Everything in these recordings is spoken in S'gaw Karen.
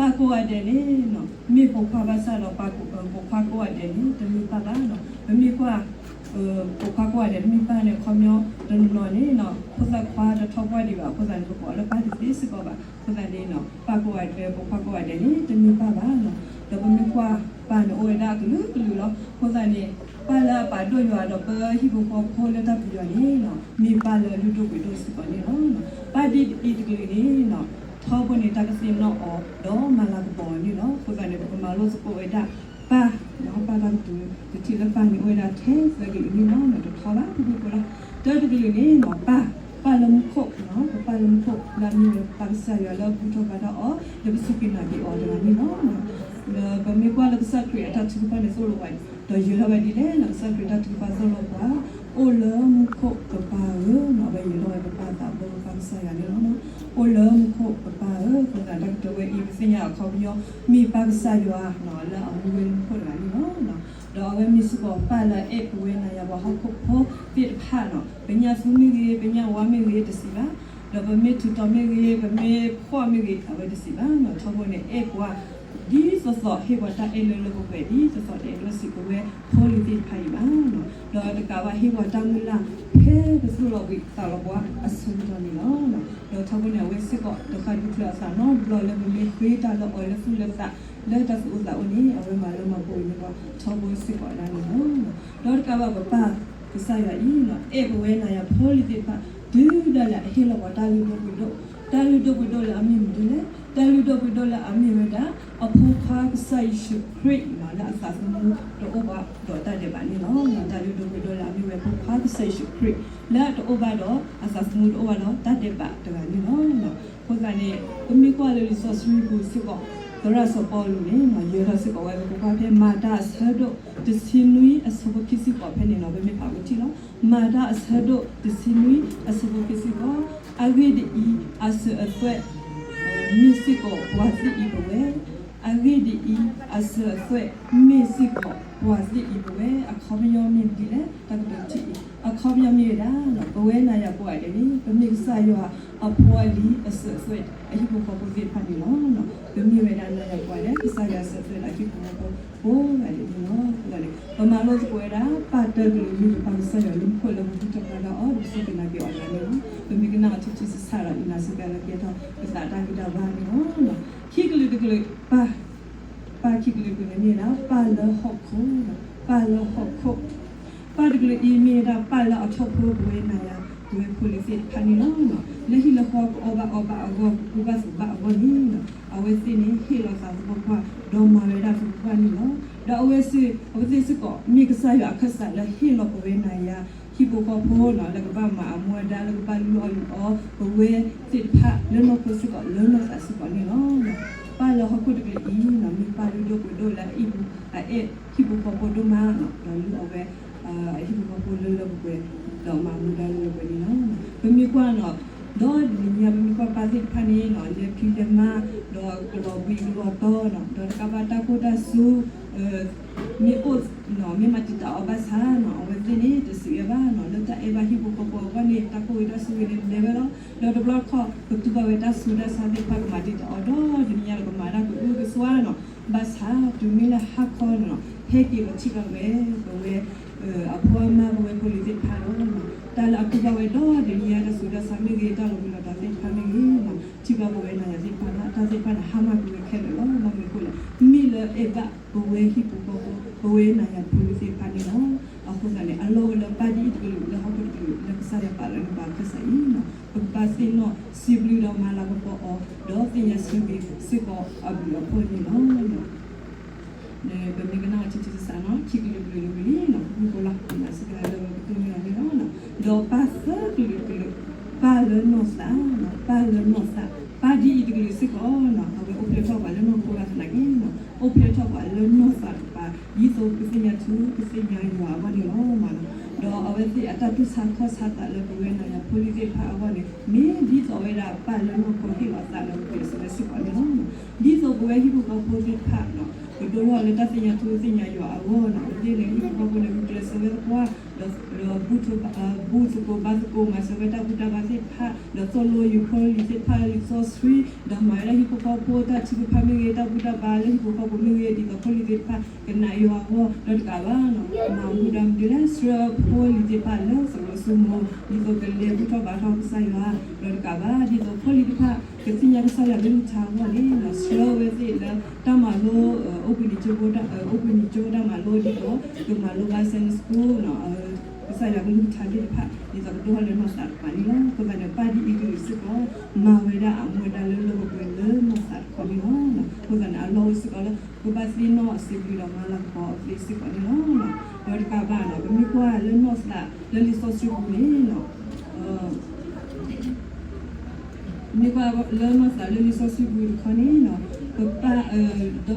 ပၢ်ကိးဂၤဒဲးန့ၣ် မ့ၢ်ပိာ်ခွါဘၣ်ဆၣ်ဒီး ပိာ်ခွါကိးဂၤဒဲးန့ၣ် တမ့ၢ်ပၢ်ဘၣ်နီၤ. ပမ့ၢ်ကွၢ် ပိာ်ခွါကိးဂၤဒဲးတမ့ၢ်ပၢ်န့ၣ် အခီပညီတနီၤနီၤန့ၣ် ဖိသၣ်ခွါတထီၣ်ပှၢ်ဒံးဘၣ်အဃိသတးန့ၣ် ပကိးလၢပၢ်တသ့စ့ၢ်ကီးဘၣ်. အဃိသတးန့ၣ် ပၢ်ကိးဂၤဒဲး ပိာ်ခွါကိးဂၤဒဲးန့ၣ် တမ့ၢ်ပၢ်ဘၣ်နီၤ. ဒီးပမ့ၢ်ကွၢ်ပၢ်န့ၣ် အိၣ်ဝဲဒၣ်အကလုာ်ကလုာ်လီၤ. အဃိသတးန့ၣ် ပၢ်လၢအပာ်ဒိၣ်ယွၤဒီးပၢဟံၣ်ဖိဃီဖိလၢတၢ်ပယီၤန့ၣ် မ့ၢ်ပၢ်လၢအလုၢ်ဒိၣ်ပှ့ၤဒိၣ်စ့ၢ်ကီးန့ၣ်လီၤ. ပၢ်ဒ်အံၤတကလုာ်န့ၣ် ထီဘိန့ၣ် တၢ်ကသ့ၣ်နီၣ်အီၤဒီးမၤလၤကပီၤအီၤန့ၣ်လီၤ. အဃိသတးန့ၣ် ပကမၤလိသကိးဝဲဒၣ်ပၢ်, ပၢ်တၢ်ကတိၤ တထံၣ်လၢပၢ်န့ၣ် အိၣ်ဝဲဒၣ်ထဲသၢကလုာ်န့ၣ်လီၤ. တထီဘၣ် ဖုဖုဖိလီၤ. တၢတကလုာ်န့ၣ် ပၢ်, ပၢ်လၢမူခိၣ်, ပပၢ်လၢမူခိၣ် လၢအမ့ၢ်ဝဲပၢ်ကစၢ်ယွၤလၢအဘူၣ်ထီၣ်ဘါထီၣ်အီၤ လၢပစူၢ်က့ၤနာ်က့ၤအီၤတဂၤန့ၣ်လီၤ. ဒီးပမ့ၢ်ကွၢ်လၢကစၢ်ခရံာ်အတၢ်ထုကဖၣ်န့ၣ် သိၣ်လိပှၤ ဒီးယၢၤထီၣ်ဝဲဒ်လဲၣ်န့ၣ် ကစၢ်ခရံာ်တၢ်ထုကဖၣ်သိၣ်လိပှၤ, အိၣ်လၢမူခိၣ်ပပၢ်ဧၢ, အဝဲယၢၤထီၣ်ဝဲပပၢ်သးဘိ ပပၢ်ကစၢ်ယွၤန့ၣ်လီၤ. အိၣ်လၢမူခိၣ်ပပၢ်ဧၢ, အဃိသတးတၢ်ကတိၤဝဲအံၤ ပသ့ၣ်ညါအခီပညီ မ့ၢ်ပၢ်ကစၢ်ယွၤ လၢအမူဝဲလၢမူခိၣ်တဂၤန့ၣ်လီၤ. ဒီးအဝဲမ့ၢ်စ့ၢ်ကီးပၢ်လၢအအဲၣ်ပဝဲနၤယၤပှၤဟီၣ်ခိၣ်ဖိသ့ၣ်တဖၣ်န့ၣ် ပညၣ်သူမ့ၢ်ဂ့ၤ, ပညၣ်ဝါမ့ၢ်ဂ့ၤ တစံးဘၣ်, ဒီးပမ့ၢ်ထူးတီၤမ့ၢ်ဂ့ၤ, ပမ့ၢ်ဖှီၣ်မ့ၢ်ဂ့ၤ အဝဲတစံးဘၣ်. ထီဘိန့ၣ် အဲၣ်ပှၤ ဒ်သိးသိး ဟ့ၣ်ပှၤတၢ်အဲၣ်လၢလၢပှဲၤပှဲၤ ဒ်သိးသိး တအဲၣ်ဒိးစံးကဝဲဖိလံၤသ့ၣ်တဖၣ်အံၤဘၣ်. ဒီးတကးဘၣ် ဟ့ၣ်ပှၤတၢ်မုၢ်လၢ် ဖဲပသူၣ်လီၤဘှံးသးလီၤဘှါအဆၢကတီၢ်န့ၣ်လီၤ. ဒီးထီဘိန့ၣ် အဝဲစ့ၢ်ကီး တဃါဒူၣ်ချၢအသးနီတဘျီလၢပမ့ၢ်ဃ့တၢ်လၢအီၤလၢသူၣ်လၢသး လၢတၢ်သူၣ်အိၣ်သးအိၣ်န့ၣ် အဝဲမၤလၢမၤပှဲၤန့ၢ်ပှၤထီဘိစ့ၢ်ကီးဒၣ်န့ၣ်လီၤ. ဒီးတကးဘၣ်ပပၢ်ကစၢ်ယွၤအံၤ အဲၣ်ပဝဲနၤယၤဖိလံၤသ့ၣ်တဖၣ် တုၤဒၣ်လဲာ်အဟ့ၣ်လီၤပှၤတၢ်လုၢ်ဒိၣ်ပှ့ၤဒိၣ်, တၢ်လုၢ်ဒိၣ်ပှ့ၤဒိၣ်လၢအမ့ၢ်မနုၤလဲၣ်, တၢ်လုၢ်ဒိၣ်ပှ့ၤဒိၣ်လၢအမ့ၢ်ဝဲဒၣ် အဖိခွါကစၢ်ယ့ၣ်ၡူးခရံာ် လၢအသးသမူတအိၣ်ဘၣ်ဒီးတၢ်ဒဲးဘးန့ၣ်လီၤ. တၢ်လုၢ်ဒိၣ်ပှ့ၤဒိၣ်လၢအမ့ၢ်ဝဲဖိခွါကစၢ်ယ့ၣ်ၡူးခရံာ် လၢအတအိၣ်ဘၣ်ဒီး အသးသမူတအိၣ်ဘၣ်ဒီးတၢ်ဒဲးဘးတဂၤန့ၣ်လီၤ. အဃိသတးန့ၣ် ပမ့ၢ်ကွၢ်လၢလံာ်စီဆှံပူၤစ့ၢ်ကီး သရၣ်စီၤပီလူးန့ၣ် ယဲၤထီၣ်စ့ၢ်ကီးဝဲ ပကကွၢ်ဖဲမၤတၢ်အဆၢဒိၣ်တဆံနွံအဆၢဖိခံဆံဃိးဖဲန့ၣ်လီၤ. ပမ့ၢ်ဖးဝဲထံၣ်လီၤ. မၤတၢ်အဆၢဒိၣ်တဆံနွံအဆၢဖိခံဆံဃိး, အဂ့ၢ်ဒ်အံၤ, အစၢၤအသွဲၣ် မ့ၢ်စ့ၢ်ကီးပှၤသ့ၣ်အံၤပဝဲ, အဂ့ၢ်ဒ်အံၤ, အစၢၤအသွဲၣ် မ့ၢ်စ့ၢ်ကီးပှၤသ့ၣ်အံၤပဝဲ, အခီပညီမ့ၢ်ဒ်လဲၣ်, တၢ်ကတိၤထံၣ်အံၤ အခီပညီမ့ၢ်ဝဲဒၣ် ပဝဲနၤယၤကိးဂၤဒဲးန့ၣ် ပမ့ၢ်ကစၢ်ယွၤအဖိအလံၤ အစၢၤအသွဲၣ် အဟံၣ်ဖိဃီဖိသ့ၣ်တဖၣ်န့ၣ်လီၤ. ပမ့ၢ်ဝဲဒၣ်နၤယၤကိးဂၤဒဲး ကစၢ်ယွၤစၢၤသွဲၣ်လၢအဟံၣ်ဖိဃီဖိကိးဂၤဒဲးန့ၣ်လီၤ. အဃိသတးန့ၣ် ပမၤလိသကိးဝဲဒၣ် ပၢ်တၢတကလုာ် မ့ၢ်ပပၢ်ကစၢ်ယွၤလၢမူခိၣ်လၢပဘူၣ်ထီၣ်ဘါထီၣ်အီၤ ပစူၢ်က့ၤနာ်က့ၤအီၤတဂၤန့ၣ်လီၤ. ပမ့ၢ်ကနၣ်အီၤထံထံဆးဆးဒီး ယနာ်စ့ၢ်ကီးလၢကဲထီၣ်ပသးတၢ်ဂံၢ်တၢ်ဘါန့ၣ်လီၤ. ခံကလုာ်တကလုာ် ပၢ် ပၢ်ခံကလုာ်တကလုာ်န့ၣ်မ့ၢ်ဝဲဒၣ် ပၢ်လၢဟီၣ်ခိၣ်, ပၢ်လၢဟီၣ်ခိၣ်, ပၢ်တကလုာ်အံၤမ့ၢ်ဝဲဒၣ် ပၢ်လၢအထီၣ်ဖိပဝဲနၤယၤ ပဝဲဖိလံၤသ့ၣ်တဖၣ်န့ၣ်လီၤ. လၢဟံၣ်လၢဃီကအိၣ်ဘၣ်အီၣ်ဘၣ်အဂီၢ် ကူဘၣ်သိးဘၣ်အဂီၢ်န့ၣ် အဝဲသ့ၣ်န့ၣ် ဟ့ၣ်လီၤသးသပှၢ်ပှၢ် ဒီးမၤဝဲဒၣ်သပှၢ်ပှၢ်န့ၣ်လီၤ. ဒီးအဝဲသ့ၣ်စ့ၢ်ကီး မ့ၢ်ကစၢ်ယွၤအခၢၣ်စးလၢဟ့ၣ်လီၤပဝဲနၤယၤ ဟံၣ်ဖိဃီဖိန့ၣ် လၢကဘၣ်မၤအမူအဒါ လၢကဘၣ်လုၢ်အီၣ်လုၢ်အီ ပဝဲသ့ၣ်တဖၣ်လၢနီၢ်ခိစ့ၢ်ကီး လၢနီၢ်သးစ့ၢ်ကီးန့ၣ်လီၤ. ပၢ်လၢဟီၣ်ခိၣ်တကလုာ်အံၤ မ့ၢ်ပၢ်လုၢ်ဒိၣ်ပှ့ၤဒိၣ်လၢအအဲၣ် ဟံၣ်ဖိဃီဖိဒိၣ်မးန့ၣ် ဒီးလုၢ်အီၣ်ဝဲ ဟံၣ်ဖိဃီဖိလၢလၢပှဲၤပှဲၤ ဒီးမၤမူဒါလၢလၢပှဲၤပှဲၤန့ၣ်လီၤ. ပမ့ၢ်ကွၢ်န့ၣ် ဒီးတနံၤညါ ပမ့ၢ်ကွၢ်ပၢ်သ့ၣ်တဖၣ်န့ၣ် လဲၤဖံးလဲၤမၤ ဒီးကလီၤဘှံးကလီၤတီၤန့ၣ် ဒီးတကးဘၣ်တၢ်ကိၢ်တၢ်စူၤ မ့ၢ်အိၣ်န့ၣ် မ့ၢ်မၤတံာ်တာ်အီၤဘၣ်ဆၣ်န့ၣ် အဝဲသ့ၣ်န့ၣ် တစံးဝဲဘၣ်န့ၣ် လၢတၢ်အဲၣ်ဘၣ်ဟံၣ်ဖိဃီဖိအဂီၢ်န့ၣ် တၢ်ကိၢ်ဝဲတၢ်စူၤဝဲန့ၣ် လဲၤဝဲလီၤ. ဒီးတဘျီတခီၣ် ကတူၢ်ဘၣ်ဝဲတၢ်ဆူးတၢ်ဆါသ့ၣ်တဖၣ် ကမၤတံာ်တာ်အီၤဒီး တနံၤညါဒီးကမၤတၢ်ကအုကစွါန့ၣ် ဘၣ်ဆၣ်တုၤမ့ၢ်လၢဟါခီန့ၣ် ဟဲက့ၤလီၤထံၣ်ဘၣ်ဝဲ ပဝဲ အဖိအမါ ပဝဲဖိလံၤသ့ၣ်တဖၣ်ဒီး တၢ်လၢအကူၣ်ဘၣ်ဝဲဒီးတနံၤညါ တၢ်ဆူးတၢ်ဆါမ့ၢ်ဂ့ၤ တၢ်လီၤဘှံးလီၤတီၤသ့ၣ်တဖၣ်မ့ၢ်ဂ့ၤ ထံၣ်ဘၣ်ပဝဲနၤယၤသ့ၣ်တဖၣ်န့ၣ် တၢ်သ့ၣ်တဖၣ်န့ၣ်ဟါမၢ်ကွံာ်ဝဲခဲလၢာ်လီၤ. ဘၣ်မနုၤအဃိလဲၣ် မ့ၢ်လၢအဲၣ်ဘၣ်ပဝဲဟံၣ်ဖိဃီဖိ ပဝဲနၤယၤဖိလံၤသ့ၣ်တဖၣ်န့ၣ်လီၤ. အဃိသတးန့ၣ် အလီၢ်အိၣ်လၢပၢ်ဒ်အံၤတကလုာ် လၢဟီၣ်ခိၣ်တကလုာ် လၢကစၢ်ယွၤပာ်လၢနပာ်ခၢၣ်စးအံၤန့ၣ် ပကဘၣ်သ့ၣ်နီၣ်စံးဘျုးဒီးမၤလၤကပီၤအီၤ ဒီးသ့ၣ်ညါဆၢဂ့ၤစ့ၢ်ကီးအဘျုးအဖှိၣ်န့ၣ်လီၤ. ပမ့ၢ်ကနၣ်အီၤထံထံဆးဆးန့ၣ် ခံကလုာ်တကလုာ်န့ၣ်ဝံၤလံန့ၣ် မုၢ်ကိလီၤ မၤစ့ၢ်ကီးလၢပကတိၢ်န့ၢ်အီၤန့ၣ်လီၤ. ဒီးပၢ်သၢကလုာ်တကလုာ် ပၢ်လၢနီၢ်သး, ပၢ်လၢနီၢ်သး, ပၢ်ဒ်အံၤတကလုာ်စ့ၢ်ကီးန့ၣ် အဝဲအိၣ်ဖျဲၣ်ထီၣ်ပှၤလၢနီၢ်ခိဂၤသနာ်က့န့ၣ် အိၣ်ဖျဲၣ်ထီၣ်ပှၤလၢနီၢ်သးတကပၤ ဒ်သိးကသ့ၣ်ညါထူ ကသ့ၣ်ညါယွၤအဂီၢ်န့ၣ်လီၤ. ဒီးအဝဲသ့ၣ်အတၢ်တူၢ်ဆါခီၣ်ဆါသးလၢပဝဲနၤယၤဖိလံၤသ့ၣ်တဖၣ်အဂီၢ်န့ၣ် မ့ၢ်ဒ်သိးဝဲဒၣ်ပၢ်လၢနီၢ်ခိဟ့ၣ်လီၤသးလၢပကျဲးစၢးဝဲစ့ၢ်ကီးန့ၣ်လီၤ. ဒ်သိးပဝဲဟံၣ်ဖိဃီဖိသ့ၣ်တဖၣ်န့ၣ် ဒိၣ်ထီၣ်လၢတၢ်သ့ၣ်ညါထူသ့ၣ်ညါယွၤအဂီၢ်န့ၣ်, ဒ်လဲၣ်ဟံၣ်ဖိဃီဖိန့ၣ် ဂုာ်ကျဲးစၢးဝဲသပှၢ်, ဒီးဘူၣ်သကိးဘါသကိး မၤစၢၤဝဲတၢ်ဘူၣ်တၢ်ဘါသ့ၣ်တဖၣ်, ဒီးသိၣ်လိယဖိလံၤသ့ၣ်တဖၣ်လၢလံာ်စီဆှံ, ဒီးမၤဝဲဒၣ်ဟံၣ်ဖိဃီဖိတၢ်ထုကဖၣ်မ့ၢ်ဂ့ၤ, တၢ်ဘူၣ်တၢ်ဘါလၢဟံၣ်ဖိဃီဖိမ့ၢ်ဂ့ၤ, ဒ်သိးဖိလံၤသ့ၣ်တဖၣ် ကနာ်ယွၤအဂီၢ်, ဒီးတကးဘၣ်န့ၣ်, မၤဘူၣ်ဒၣ်မနုၤလဲၣ်, ဆှၢဖိလံၤသ့ၣ်တဖၣ်လၢသရိာ်စိမိၤ, ဒ်သိးကလဲၤဘူၣ်ထီၣ်ဘါထီၣ်ကစၢ်ယွၤ, ဒီးတကးဘၣ် ဒ်သိးဖိလံၤတဖၣ် ကသ့ၣ်ညါကစၢ်ယွၤကလုၢ်ကထါအဂီၢ်န့ၣ်, ဆှၢဝဲသ့ၣ်လၢတၢ်မၤလိ အိၣ်ဘှံးနံၤကၠိ အိၣ်ဘှံးနံၤကၠိတၢ်မၤလိဒ်သိး ကမၤလိဘၣ် Sunday school န့ၣ်, ကစၢ်ယွၤကလုၢ်ကထါသ့ၣ်တဖၣ် ဒ်သိးကဒိၣ်ထီၣ်လၢနီၢ်သးတကပၤန့ၣ်လီၤ. အဃိသတးန့ၣ် ပၢ်ဒ်အံၤကလုာ်စ့ၢ်ကီး မၤဝဲဒၣ်အမူဝဲဒၣ်လၢလၢပှဲၤပှဲၤလၢနီၢ်သးတခီန့ၣ်လီၤ. အဃိသတးန့ၣ် အလီၢ်အိၣ်စ့ၢ်ကီးလၢ ကဘၣ်သ့ၣ်နီၣ်စံးဘျုးဒီးမၤလၤကပီၤအီၤသ့စ့ၢ်ကီးန့ၣ်လီၤ. ဒီးတကးဘၣ်န့ၣ်, ပမ့ၢ်ကွၢ်လၢနီၢ်သးလၢလံာ်စီဆှံပူၤန့ၣ် မ့ၢ်ကွၢ်လၢနီၢ်သးလၢလံာ်စီဆှံပူၤတခီန့ၣ်, ပပၢ် မ့ၢ်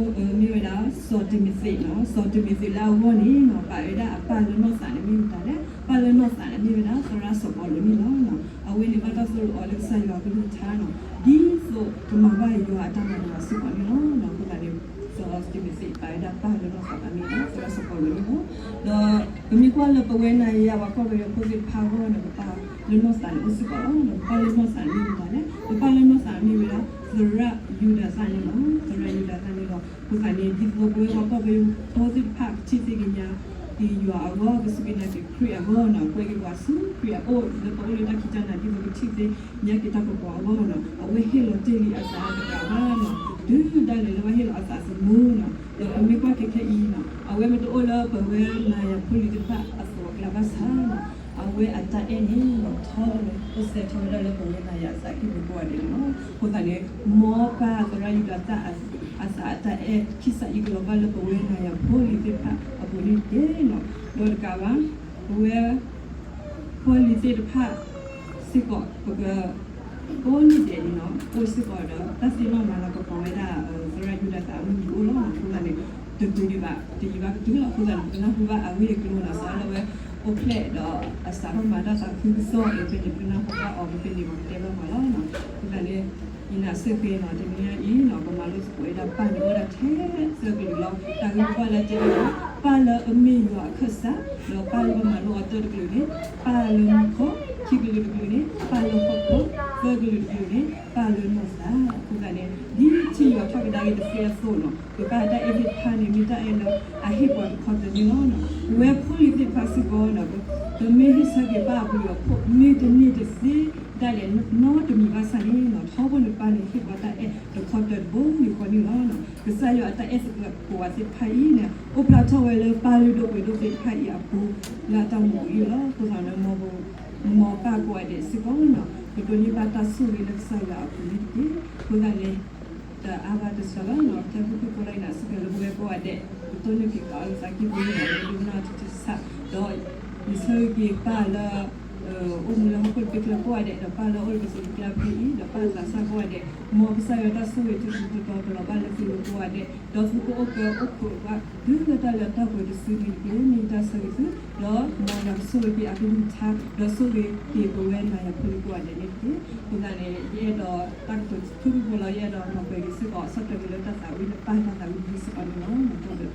ဝဲဒၣ် စီၤတံၤမသ့းန့ၣ်, စီၤတံၤမသ့းလၢအဂီၢ်န့ၣ် ပာ်ဝဲဒၣ်အပၢ်လၢနီၢ်သးန့ၣ်မ့ၢ်မတၤလဲၣ်, ပၢ်လၢနီၢ်သးန့ၣ်မ့ၢ်ဝဲဒၣ် သရၣ်စီၤပီလူးန့ၣ်လီၤ. အဝဲန့ၣ်ဘၣ်တၢ်သိၣ်လိအီၤလၢကစၢ်ယွၤကလုၢ်ကထါန့ၣ်, ဒ်သိးကမၤဘၣ်ယွၤအတၢ်မၤတဂၤစ့ၢ်ကီးန့ၣ်လီၤ. အဃိသတးန့ၣ် စီၤတံၤမသ့းပာ်ဝဲဒၣ်ပၢ်လၢနီၢ်သးန့ၣ်မ့ၢ်ဝဲဒၣ် သရၣ်စီၤပီလူးန့ၣ်လီၤ. ဒီးပမ့ၢ်ကွၢ်လၢပဝဲနၤယၤပှၤကွၢ်ပယီၤဖိသ့ၣ်တဖၣ်အဂီၢ်န့ၣ် ပပၢ်လၢနီၢ်သးန့ၣ်အိၣ်စ့ၢ်ကီးလီၤ. ပပၢ်လၢနီၢ်သးန့ၣ်မ့ၢ်မတၤလဲၣ်, ပပၢ်လၢနီၢ်သးန့ၣ်မ့ၢ်ဝဲဒၣ် သရၣ်ယူဒၤသၣ်န့ၣ်လီၤ. သရၣ်ယူဒၤသၣ်န့ၣ်လီၤ. အဃိသတးန့ၣ် ဒ်သိးပဝဲပှၤကွၢ်ပယီၤဖိသ့ၣ်တဖၣ် ကထံၣ်သ့ကညးက့ၤယွၤအဂီၢ်, ကစူၢ်က့ၤနာ်က့ၤခရံာ်အဂီၢ်န့ၣ်, ကွဲက့ၤပှၤဆူခရံာ်အအိၣ် လၢပအိၣ်လၢတၢ်ခံးတၢ်နၤ ဒ်သိးကထံၣ်သ့ကညးက့ၤတၢ်ကပီၤအဂီၢ်န့ၣ်, အဝဲဟ့ၣ်လီၤတ့ၢ်လံအသးတကးဘၣ်န့ၣ်, တုၤဒၣ်လဲာ်လၢအဝဲဟ့ၣ်လီၤအသးသမူန့ၣ်, ဒီးပမ့ၢ်ကွၢ်က့ၤခဲအံၤန့ၣ်, အဝဲမ့ၢ်တအိၣ်လၢပဝဲနၤယၤဖိလံၤသ့ၣ်တဖၣ်အသီၣ်အကျါဘၣ်ဆၣ်န့ၣ်, အဝဲအတၢ်အဲၣ်န့ၣ် ထီထီၣ်ဝဲ အိၣ်စဲထီၣ်ဝဲဒၣ်လၢပဝဲနၤယၤအသးကံၢ်ပူၤကိးဂၤဒဲးန့ၣ်လီၤ. အဃိသတးန့ၣ် မ်ပၢ်သရၣ်ယူဒၤသၣ် အသးအတၢ်အဲၣ် ခံစးယံၤကလီၤဘၣ်လၢပဝဲနၤယၤဖိလံၤသ့ၣ်တဖၣ်အပူၤန့ၣ်တက့ၢ်. ဒီးတကးဘၣ် ပဝဲ ဖိလံၤသ့ၣ်တဖၣ်စ့ၢ်ကီး ပက ကိးနံၤဒဲးန့ၣ်န့ၣ်, အိၣ်စ့ၢ်ကီးဒီး တၢ်သ့ၣ်နီၣ်မၤလၤကပီၤဝဲဒၣ် သရၣ်ယူဒၤသၣ်အမုၢ်နံၤအိၣ်လီၤ. အဃိသတးန့ၣ် တတုၤဒံးဘၣ် တယံာ်ဘၣ်ကတုၤလီၤ. အဃိသတးန့ၣ် ပကနၢ်ဟူဘၣ်အဂ့ၢ်အကျိၤန့ၣ် စးလၢအဝဲအိၣ်ဖျဲၣ်ဒီး အစးထီၣ်မၤတၢ်သးခုကစီၣ်အံၤ ဖဲန့ၣ် ပကနၢ်ဟူဘၣ်အီၤ ဖဲန့ၣ် ပကတဲဘၣ်ပှၤလီၤ. အဃိသတးန့ၣ် ယနာ်စ့ၢ်ကီးန့ၣ် တနံၤညါအံၤန့ၣ် ပမၤလိသကိးဝဲဒၣ်ပၢ်န့ၣ် အိၣ်ဝဲဒၣ်ထဲသၢကလုာ်လီၤ. တၢ်ဂ့ၢ်တခီလၢတဲဝဲဒၣ် ပၢ်လၢအမ့ၢ်ယွၤအခၢၣ်စး, ဒီးပၢ်လၢပမၤလိအီၤတၢ်တကလုာ်န့ၣ် ပၢ်လၢမူခိၣ်, ခံကလုာ်တကလုာ်န့ၣ် ပၢ်လၢဟီၣ်ခိၣ်, သၢကလုာ်တကလုာ်န့ၣ် ပၢ်လၢနီၢ်သး. အဃိသတးန့ၣ် ဒ်ထံၣ်ယွၤထီၣ်ကဒါက့ၤတသ့အသိးန့ၣ်, ပပၢ်အတၢ်အဲၣ်သ့ၣ်တဖၣ်န့ၣ် မ့ၢ်တၢ်အဲၣ်လၢအဟ့ၣ်ပှၤတခီတၢၤန့ၣ်လီၤ. ပဝဲဖိလံၤသ့ၣ်တဖၣ်စ့ၢ်ကီးန့ၣ် ပမ့ၢ်ဟ့ၣ်ဆၢက့ၤပၢ်အပူၤအဖှိၣ် မ့ၢ်တန့ၢ်တသ့ဒၣ်လဲာ်နီတမံၤဘၣ်ဆၣ်န့ၣ်, ထီဘိန့ၣ်ပၢ်န့ၣ် ဟ့ၣ်ပှၤတၢ်အဲၣ်တခီတၢၤတဘိယူၢ်ဃီန့ၣ်လီၤ. ကစၢ်ယွၤအတၢ်အဲၣ်သကိးပှၤသ့ၣ်တဖၣ်အံၤန့ၣ် အိၣ်ဖျါထီၣ်ဝဲလၢပၢ်လုၢ်ဒိၣ်ပှ့ၤဒိၣ်သ့ၣ်တဖၣ်အံၤအပူၤ လၢအတၢ်မူအံၤလီၤ. အဃိသတးန့ၣ် မ်ပှၤကိးဂၤဒဲးစ့ၢ်ကီးန့ၣ် ကဒိးန့ၢ်ဘၣ်တၢ်ဆိၣ်ဂ့ၤလၢကစၢ်ယွၤအပူၤန့ၣ်တက့ၢ်. အဃိသတးန့ၣ် တအါဘၣ်တစှၤဘၣ်န့ၣ် ထဲခိၣ်ခိၣ်ဖိလီၤအံၤန့ၣ် စံးဘျုးလၢပဝဲကိးဂၤဒဲး ပတိၢ်န့ၢ်က့ၤကီးလၢသးကံၢ်ပူၤန့ၣ် လၢဒိကနၣ်ထံထံဆး ဒီးယဆၢဂ့ၤက့ၤပၢ်လၢ အိၣ်မူလၢဟီၣ်ခိၣ်တဘ့ၣ်ကျါကိးဂၤဒဲး ဒီးပၢ်လၢအိၣ်လၢပစိၤတဘ့ၣ်ကျါဖဲအံၤ ဒီးပၢ်သးစၢ်ကိးဂၤဒဲး မ်ကစၢ်ယွၤတၢ်ဆိၣ်ဂ့ၤထူထူတီတီကလီၤဘၣ်လၢသုလိၤကိးဂၤဒဲး ဒီးသုကအိၣ်ကၢအိၣ်ခိးဘၣ် တုၤလၢတၢ်လၢတၢ်ပှဲၤတစုန့ၣ်တက့ၢ်. မ့ၢ်တၢ်ဆၢဂ့ၤသု ဒီးမ်ယွၤကဆိၣ်ဂ့ၤက့ၤအကလုၢ်ကထါ ဒီးဆိၣ်ဂ့ၤက့ၤပဝဲနၤယၤဖိလံၤကိးဂၤဒဲးန့ၣ်တက့ၢ်. အဃိသတးန့ၣ် ယအဲၣ်ဒိးတၢ်ကတိၤဖုၣ်ဖုၣ်ဖိလီၤ ယအဲၣ်ဒိးမၤပှဲၤက့ၤစ့ၢ်ကီး ဆီၣ်ထွဲက့ၤလၢတၢ်သးဝံၣ်လၢပၢ်တၢ်သးဝံၣ်တဖုစ့ၢ်ကီးန့ၣ်လီၤ. တၢ်ဘျုး